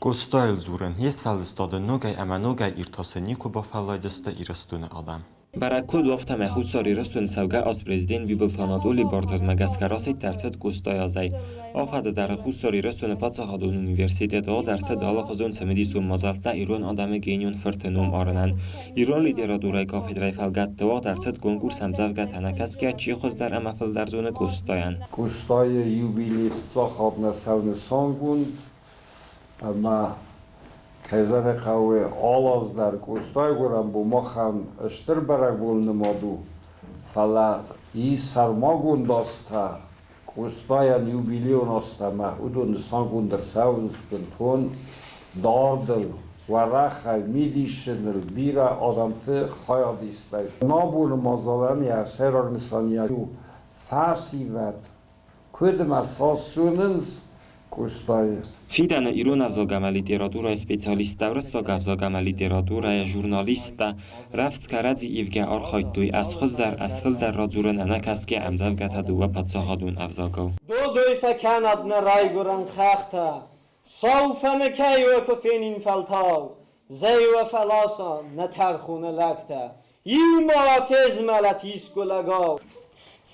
Къостайыл дзурын, йе сфӕлдыстады ногӕй ӕмӕ ногӕй иртасын никуы бафӕлладысты Ирыстоны адӕм. Бӕрӕг куыд у, афтӕмӕй Хуссар Ирыстоны цӕугӕ аз президент Бибылты Анатоли бардзырдмӕ гӕсгӕ расидт ӕрцыд Къостайы азӕй. Афӕдзы дӕргъы Хуссар Ирыстоны паддзахадон университеты уагъд ӕрцыд алыхуызон цымыдисон мадзӕлттӕ ирон адӕмы генион фырты ном арынӕн. Ирон литературӕйы кафедрӕйы фӕлгӕтты уагъд ӕрцыд конкурс ӕмдзӕвгӕтӕ ӕнӕкӕсгӕ чи хуыздӕр ӕмӕ фылдӕр зоны Къостайӕн. Къостайы юбилей фыццаг хатт нӕ цӕуы нысангонд ӕмӕ, кӕй зӕгъын хъӕуы, алы аз дӕр Къостайы гуырӕн бон махӕн стыр бӕрӕгбон нымад у, фӕлӕ ис сӕрмагонд азтӕ, Къостайӕн юбилейон азтӕ ӕмӕ уыдон нысангонд ӕрцӕуынц бынтон дардыл, уӕрӕхӕй, мидисджыныл, бирӕ адӕмты хайадистӕй. Нӕ абоны мадзалӕн йӕ сӕйраг нысаниуӕг у фӕсивӕд куыд ӕмӕ цас зонынц Къостайы. Фидӕны ирон ӕвзаг ӕмӕ литературӕйы специалисттӕ, уырыссаг ӕвзаг ӕмӕ литературӕйы журналисттӕ рӕвдз кӕрӕдзи ивгӕ архайдтой ӕз хуыздӕр, ӕз фылдӕр радзурын ӕнӕкӕсгӕ ӕмдзӕвгӕтӕ дыууӕ паддзахадон ӕвзагыл. Додой фӕкӕнӕд нӕ райгуырӕн хӕхтӕ, Сау фӕныкӕй уӕ куы фенин фӕлтау, Зӕй уӕ фӕласа нӕ тӕрхоны лӕгтӕ, Иумӕ уӕ фезмӕлӕт искуы лӕгау.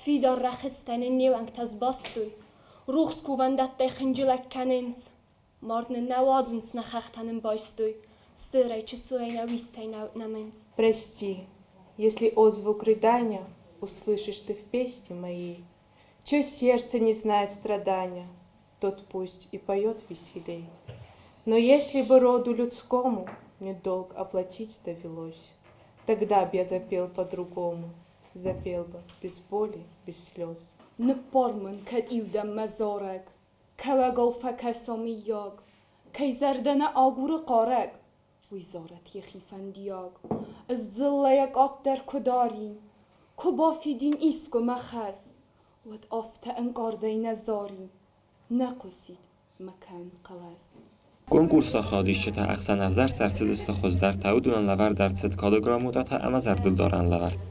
Фидар рӕхыстӕ нын не уӕнгтӕ сбастой, Рухс кувӕндӕттӕй хынджылӕг кӕнынц. Мард нын нӕ уадзынц, нӕ хӕхтӕ нын байстой, Стырӕй, чысылӕй нӕ уистӕй нӕмынц. Прости, если отзвук рыдания услышишь ты в песне моей, Чье сердце не знает страдания, тот пусть и поет веселей. Но если бы роду людскому мне долг оплатить довелось, Тогда б я запел по-другому, запел бы без боли, без слез. Ныббар мын, кӕд-иу дӕм мӕ зарӕг Кӕуӕгау фӕкӕса, мыййаг, Кӕй зӕрдӕ нӕ агуры хъарӕг, Уый зарӕд йӕхи фӕндиаг. Ӕз дзыллӕйӕ къаддӕр куы дарин, Куы бафидин искуы мӕ хӕс, Уӕд афтӕ ӕнкъардӕй нӕ зарин, Нӕ хъуысид мӕ кӕуын хъӕлӕс. Конкурсы хайадисджытӕ ӕхсӕн ӕвзӕрст ӕрцыдысты хуыздӕртӕ, уыдонӕн лӕвӕрд ӕрцыд кады грамотӕтӕ ӕмӕ зӕрдылдарӕн лӕвӕрттӕ.